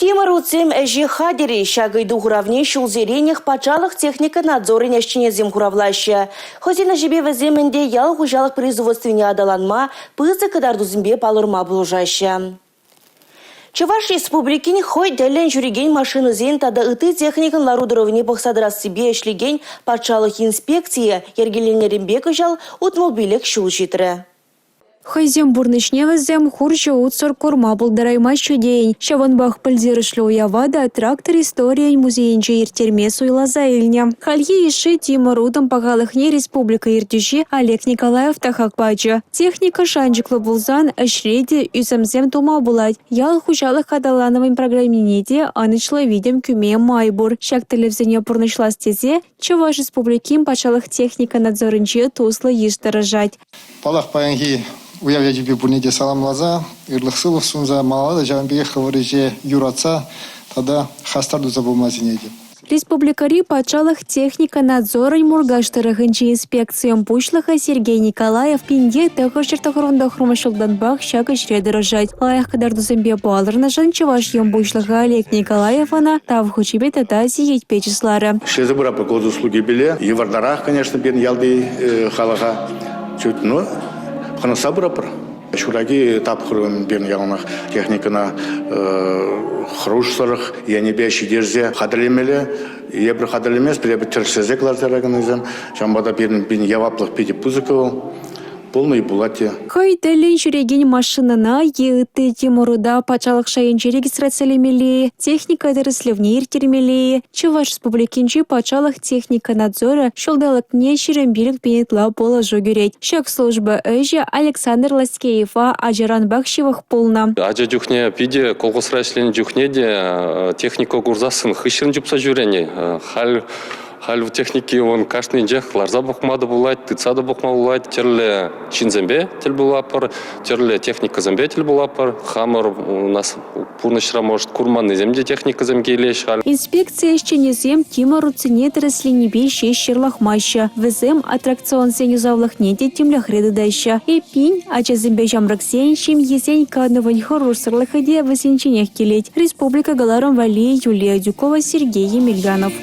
Тимӗр утсем ӗҫе хатӗр-и? Ҫак ыйту хуравне ҫулсеренех патшалӑх техника надзорӗн ӗҫченӗсем хуравлаҫҫӗ. Хӑйсен ӗҫӗпе вӗсем ӗнтӗ ял хуҫалӑх производствине аталанма, пысӑк кӑтартусемпе палӑрма пулӑшаҫҫӗ. Чӑваш Республикин хӑй тӗллӗн ҫӳрекен машинӑсен тата ытти техникӑн лару-тӑрӑвне пӑхса тӑрассипе ӗҫлекен патшалӑх инспекцийӗ йӗркеленнӗренпе кӑҫал 65 ҫул ҫитрӗ. Хӑйсен пурнӑҫне вӗсем хурҫӑ утсӑр курма пултараймаҫҫӗ тейӗн. Ҫавӑнпах пӗлтерӗшлӗ уява та трактор историйӗн музейӗнче ирттерме суйласа илнӗ. Хальхи йышши тимӗр утӑм пахалӑхне республика ертӳҫи Олег Николаев та хак пачӗ. Техника шанчӑклӑ пулсан ӗҫре те ӳсӗмсем тума пулать. Ял хуҫалӑх аталанӑвӗн программине те ӑнӑҫлӑ витӗм кӳме май пур. Ҫак тӗллевсене пурнӑҫлас тесе Чӑваш Республикин патшалӑх техника надзорӗнче туслӑ йыш тӑрӑшать. Паллах, паянхи уяв ячӗпе пурне те саламласа, ырлӑх-сывлӑх сунса малалла та ҫавӑн пекех хӑвӑр ӗҫе юратса тата хастар туса пыма сӗнетӗп. Республикӑри патшалӑх техника надзорӗн Муркаш тӑрӑхӗнчи инспекцийӗн пуҫлӑхӗ Сергей Николаев 1999 ҫултанпах ҫак ӗҫре тӑрӑшать. Лайӑх кӑтартусемпе палӑрнӑшӑн Чӑваш Ен Пуҫлӑхӗ Олег Николаев ӑна Тав хучӗпе тата сехетпе чысларӗ. Ӗҫлесе пыратпӑр госуслугипеле. Йывӑртарах, конечно, пирӗн ялти халӑха. Чуть, ну, хӑнӑхса пыратпӑр. Ҫураки тапхӑрӑн пирӗн яланах техникӑна хӑрушсӑрлӑх енӗпе ҫитерсе хатӗрлемелле. Эпир хатӗрлеместпӗр, эпир тӗрӗслесе кӑларса яраканнисем. Ҫавӑнпа та пирӗн яваплӑх питӗ пысӑк вӑл. Пулнӑ-и пулать те. Хӑй тӗллӗн ҫӳрекен машинӑна е ытти тимурута патшалӑх шайӗнче регистрацилемелле-и, техника тӗрӗслевне ирттермелле-и, Чӑваш Республикинчи патшалӑх техника надзорӗ ҫулталӑкне 25 пин ытла пулӑшу кӳрет. Ҫак служба ӗҫӗ Александр Ласкеева ачаранпах ҫывӑх пулнӑ. Ача чухне питӗ колхозра ӗҫленӗ чухне те техника курсассӑн хыҫҫӑн чупса ҫӳренӗ. Халь Халь техники вон кашнинчех ларса пӑхма та пулать, тытса та пӑхма пулать. Тӗрлӗ ҫынсемпе тӗл пулатпӑр, тӗрлӗ техникӑсемпе тӗл пулатпӑр. Хамӑр у нас пурнӑҫра, может, курманнисем те техникӑсем килеҫ халь. Инспекци ӗҫченӗсем тимӗр утсене тӗрӗсленипе ҫеҫ ҫырлахмаҫҫӗ. Вӗсем аттракционсен юсавлӑхне те тимлӗхре тытаҫҫӗ. Эппин, ачасемпе ҫамрӑксен, ҫемьесен канӑвӗн хӑрушсӑрлӑхӗ те вӗсенченех килет. Республика кӑларӑм валли Юлия Адюкова, Сергей Емельянов.